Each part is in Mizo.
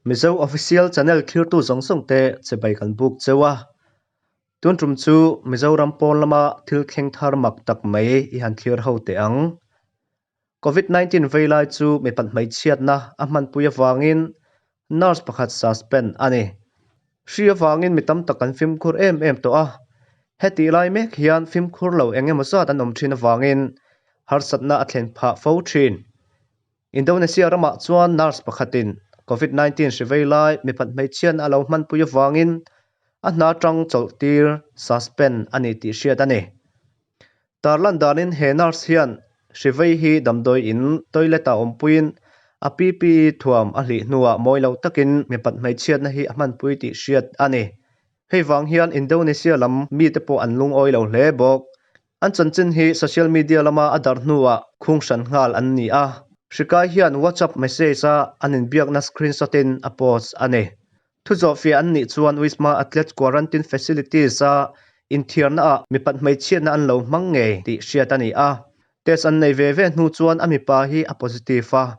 Mizo Official Channel thlirtu zawng zawng te chibai kan buk cheu a. Tun tum chu Mizoram pawn lama thil thleng thar mak tak mai i han thlir ho teh ang. Covid 19 vei lai chu mipat hmeichhiatna a hmanpui avangin nurse pakhat suspend a ni. Hri avangin mi tam tak an fimkhur em em tawh a, hetih lai mek hian fimkhur lo eng emaw zat an awm thin avangin harsatna a thlen phah fo thin. Indonesia ramah chuan nurse pakhatin Covid 19 hri vei lai mipat hmeichhiatna a lo hmanpui avangin a hna tang chawlh tir, suspend, a ni tih hriat a ni. Tarlan danin he nurse hian hri vei hi damdawi in toilet ah awmpuiin a PPE thuam a hlih hnuah mawi lo takin mipat hmeichhiatna hi a hmanpui tih hriat a ni. Hei vang hian Indonesia lam mite pawh an lungawi lo hle bawk. An chanchin hi social media lama a darh hnuah khung hran nghal an ni a. Hrikai hian WhatsApp message a an inbiakna screenshot in a post a ni. Thuzawhfiah an nih chuan Wisma Atlet Quarantine Facilities a inthiarna ah mipat hmeichhiatna an lo hmang ngei tih hriat a ni a. Test an nei ve ve hnu chuan a mipa hi a positive a,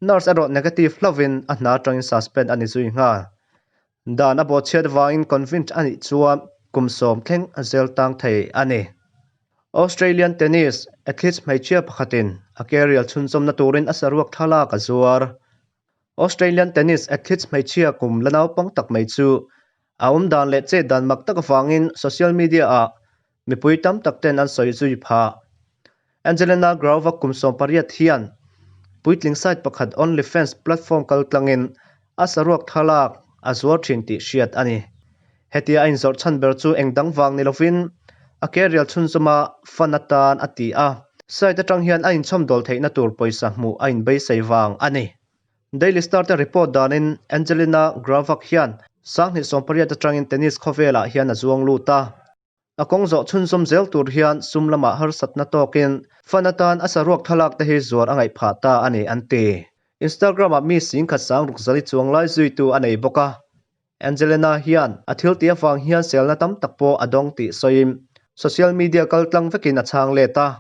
nurse erawh negative hlauhin a hna atangin suspend a ni zui nghal. Dan a bawhchhiat vangin convict a nih chuan kum sawm thleng a zel tang thei a ni. Australian tennis athletes hmeichhia pakhatin a career chhunzawmna turin a saruak thlalak a zuar. Australian tennis athletes hmeichhia kum la naupang tak mai chu a awm dan leh chet dan mak tak avangin social media ah mipui tam tak ten an sawi zui phah. Angelina Grauva kum 18 hian puitling site pakhat OnlyFans platform kaltlangin a saruak thlalak a zuar thin tih hriat a ni. Hetia a inzawrh chhan ber chu eng dang vang ni lovin a career chhunzawma fan atan a ti a, site atang hian a inchhawmdawl theihna tur pawisa hmuh a inbeisei vang a ni. Daily Star te report danin Angelina Gravak hian 2018 atangin tennis khawvelah hian a zuang lut a. A kawng zawh chhunzawm zel tur hian sum lamah harsatna tawkin fan atan a saruak thlalak te hi zuar a ngaih phah ta a ni an ti. Instagram ah mi singkhat sang ruk zali chuang lai zuitu a nei bawk a. Angelina hian a thil tih avang hian selna tam tak pawh a dawng tih sawiin social media kaltlang vekin a chhang let a.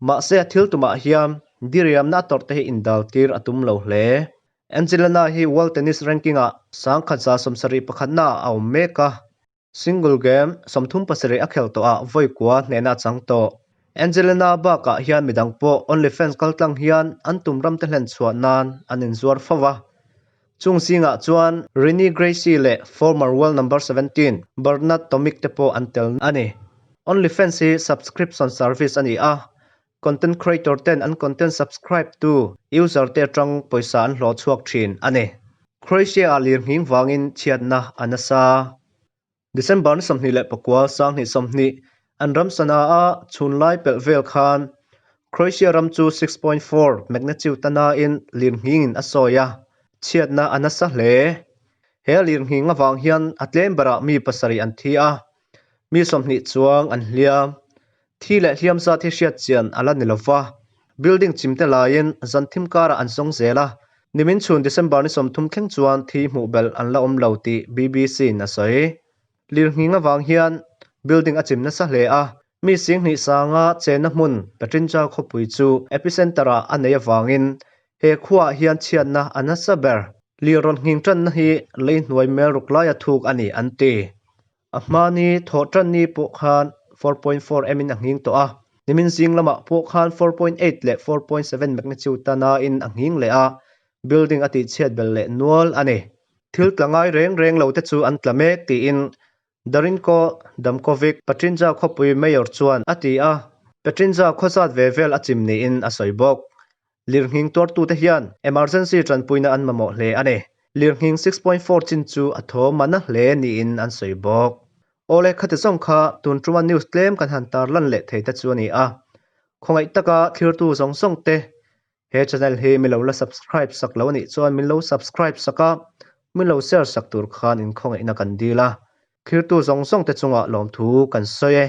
Mahse a thil tumah hian diriamna a tawrh te hi indal tir a tum lo hle. Angelina hi World Tennis Ranking ah 1171 ah a awm mek a. Single game 37 a khel tawh ah vawi kua hnehna a chang tawh. Angelina bakah hian midang pawh OnlyFans kaltlang hian an tum ram te hlen chhuah nan an inzuar fo a. Chung zingah chuan Renee Gracie leh former world number 17 Bernard Tomic te pawh an tel a ni. OnlyFans hi subscription service a ni a, content creator ten an content subscribe tu user te atang pawisa an hlawh chhuak thin a ni. Croatia ah lirnghing vangin chhiatna a nasa. December ni 29 2020 an ram sana a chhun lai pelh vel khan Croatia ram chu 6.4 magnitude a nain lirnghingin a sawi a, chhiatna a nasa hle. He lirnghing avang hian a tlem berah mi pasarih an thi a, mi 20 chuang an hliam. Thi leh hliam zat hi hriat chian a la ni lo va, building chim te laiin zan thim karah an zawng zel a, nimin chhun December ni 30 thleng chuan thi hmuh belh an la awm lo tih BBC in a sawi. Lirnghing avang hian building a chim nasa hle a, mi 2000 sanga chenna hmun Petrinja khawpui chu epicenter ah a nei avangin he khuaah hian chhiatna a nasa ber. Lir rawn nghing tanna hi lei hnuai mel ruk laia thuk a ni an ti. A hmani thawh tanni pawh khan 4.4 m in a nghing tawh a, nimin zing lamah pawh khan 4.8 leh 4.7 magnitude ta nain a nghing leh a, building a tihchhiat belh leh nual a ni. Thil tla ngai reng reng lo te chu an tla mek tiin Darinko Damkovic, Petrinja khawpui mayor chuan a ti a, Petrinja khaw zat ve vel a chim niin a sawi bawk. Lirnghing tuartute hian emergency tanpuina an mamawh hle a ni. Lirnghing 6.4 chin chu a thaw mana hle niin an sawi bawk. Awle khati zawng kha tun tuma news tlem kan han tarlan leh thei te chu a ni a. Khawngaih taka thlirtu zawng zawng te he channel hi mi lo la subscribe sak lo a nih chuan min lo subscribe sak a, min lo share sak tur khan in khawngaihna kan dil a. Thlirtu zawng zawng te chungah lawmthu kan sawi e.